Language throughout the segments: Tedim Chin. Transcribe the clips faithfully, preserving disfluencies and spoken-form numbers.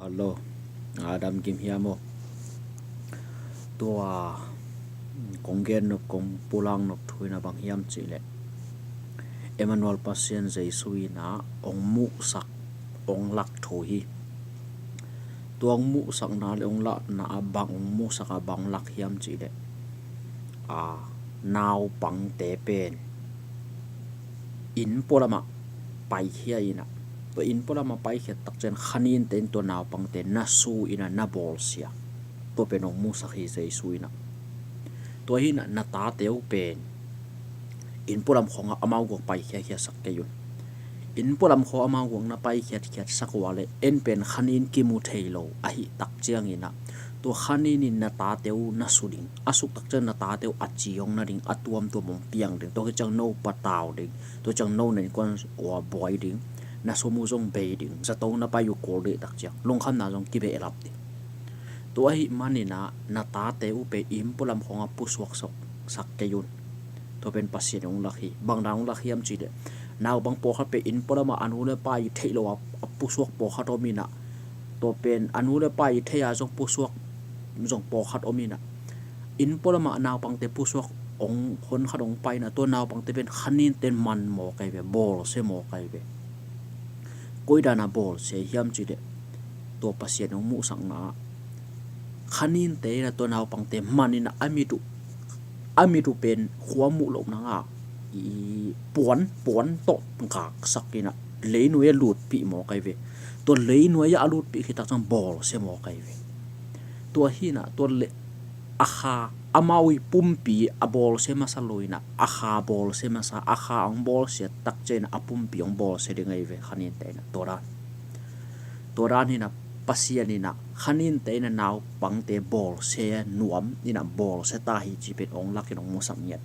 Hello, a dam kim hiam aw? Tua kong gen nop, kong pulak nop thu in a bang hiam cih leh Emmanuel Pasian Jesu in a ong muhsak, ong lak thu hi. Tua ong muhsakna le ong lakna a bang ong muhsak a bang lak hiam cih leh a naupangte pen inn pualamah paikhia in a, tua inn pualamah paikhiat takciang khaninte in tua naupangte na su in a na bawlsia. Tua pen ong muhsak hi Jesu in a. Tua hi in a na tate uh pen inn pualam khawngah amau guak paikhiakhiasak kei un. Inn pualam khawng amau guak na paikhiatkhiatsak uh a leh en pen khanin kimu thei lo ahih takciang in a, tua khanin in na tate uh na su ding, a suk takciang na tate uh a ci ong na ding, a tuamtuam ong piang ding, tua khit ciang no patau ding, tua ciang no na innkuan uh a buai ding, na sum uh zong bei ding, zato na pai uh kul ding takciang lungkhamna zong kibehlap ding. Tua ahih manin a na tate uh pen inn pualam khawngah pusuaksak kei un. Tua pen Pasian ong lak hi. Bang dan ong lak hiam cih leh naupang pawlkhat pen inn pualamah a nu le pa i theih lo a pusuak pawlkhat om in a, tua pen a nu le pa i theih a zong pusuak zong pawlkhat om in a, inn pualamah naupangte pusuak ong honkhat ong pai in a, tua naupangte pen khaninte in man mawk ahi ve, bawlsia mawk ahi ve. Koi dan a bawlsia hiam cih leh tua Pasian ong muhsakna ah khaninte in a tua naupangte man in a, a mit uh, a mit uh pen khua muh loh nang a i puan, puan tawh gaksak in a leinuai ah lutpih mawk ahi ve. Tua leinuai ah a lutpih khit takciang bawlsia mawk ahi ve. Tua hi in a tua le a kha, amau i pumpi a bawlsia masa lo in a, a kha bawlsia masa, a kha ong bawlsia takciang in a a pumpi ong bawlsia ding ahi ve khaninte in a. Tua dan, tua dan hi in a Pasian in a khaninte in a naupangte bawlsia nuam in a bawlsia ta hi cih pen ong lak in ong musak ngiat.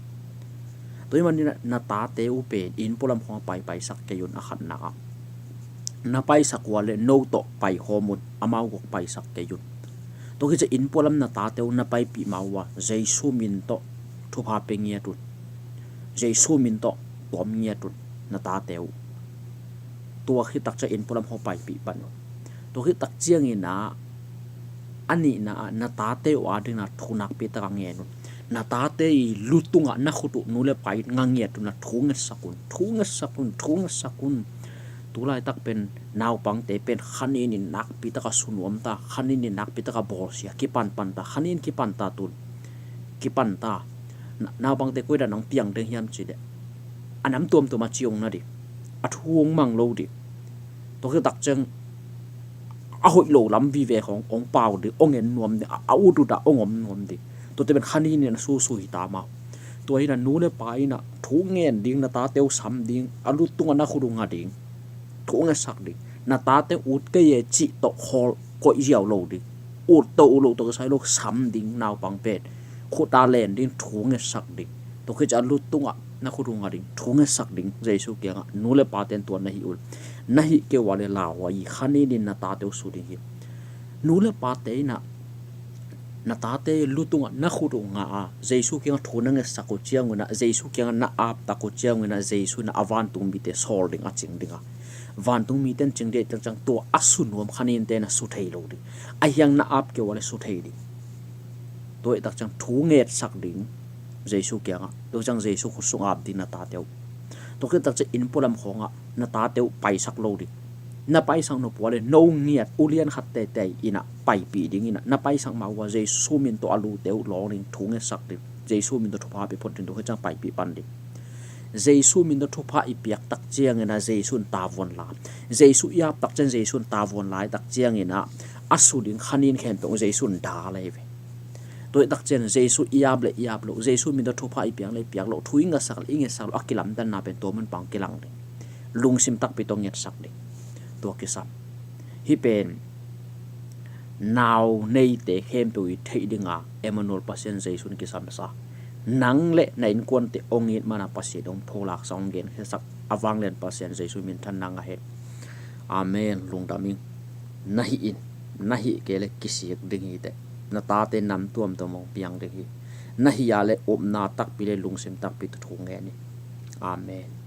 Tua ahih manin a na tate uh pen inn pualam khawngah paipaisak kei un a khatna ah. Na paisak uh a leh no tawh paikhawm un, amau guak paisak kei un. Tua khit ciang inn pualam na tate uh na paipih mah uh a Jesu min tawh thupha pia ngiat un. Jesu min tawh tuam ngiat un na tate uh. Tua khit takciang inn pualam khawng paipih pan un. Tua khit takciang in a a nihna ah na tate uh a ding in a thu nakpi tak a ngen un. Na tate i lu tungah na khut uh nu le pa in nga ngiat un a thu ngetsak un, thu ngetsak un, thu ngetsak un. Tulaitak pen naupangte pen khanin in nakpi tak a su nuam ta, khanin in nakpi tak a bawlsia, kipan pan ta, khanin kipan ta tun, kipan ta. Na, naupangte koi dan ong piang ding hiam cih leh a nam tuamtuam a ci ong na ding, a thu ong mang lo ding. Tua khit takciang a hoih lo lam vive khawng ong pau ding, ong en nuam ding, a, a ut ut a ong om nuam ding. Tuate pen khanin in a susu hi ta maw. Tua hi in a nu le pa in a thu ngen ding, na tate uh sam ding, a lu tungah na khut uh nga ding, thu ngetsak ding. Na tate ut kei e cih tawh khawl koih ziau lo ding. Ut to uh loh tawh kisai lo sam ding naupang pen. Khut a len ding, thu ngetsak ding. Tua khit ciang a lu tungah na khut uh nga ding, thu ngetsak ding. Jesu kiangah nu le pate in tua na hih un. Na hih kei uh a leh lauhuai hi, khanin in na tate uh su ding hi. Nu le pate in a na tate lu tungah na khut uh nga a Jesu kiangah thu na ngetsak uh ciang un a, Jesu kiangah na ap tak uh ciang un a, Jesu in a vantung mite sawl ding a cing ding a. Vantung mite in cing ding ahih takciang tua a su nuam khaninte in a su thei lo ding. A hiang na ap kei uh a leh su thei ding. Tua ahih takciang thu ngetsak ding Jesu kiangah. Tua ciang Jesu khut sung ap ding na tate uh. Tua khit takciang inn pualam khawngah na tate uh paisak lo ding. Na paisak nop uh a leh no ngiat, ulian khat teitei in a paipih ding in a, na paisak mah uh a Jesu min tawh a lute uh lawng ding, thu ngetsak ding. Jesu min tawh thupha pia phot ding, tua khit ciang paipih pan ding. Jesu min tawh thupha i piak takciang in a Jesu in tavuan la. Jesu i ap takciang Jesu in tavuan la, takciang in a a su ding khanin khempeuh Jesu in dal ahi ve. Tua ahih takciang Jesu i ap le i ap loh, Jesu min tawh thupha i piak le i piak loh, thu i ngetsak le i ngetsak loh, a kilamdanna pen tua mun pan kilang ding. Lungsim takpi tawh ngetsak ding. Tua kisam. Hih pen nau neite khempeuh i theih ding a Emmanuel Pasian Jesu in kisam sa. Nang le na innkuante ong it man a Pasian ong pholaksak, ong genkhiasak a vanglian Pasian Jesu minthanna ngah hen. Amen. Lungdam ing. Na hih in, na hih kei le kisik ding hi teh. Na tate nam tuamtuam ong piang ding hi. Na hih a le upna takpi le lungsim takpi tawh thu ngen in. Amen.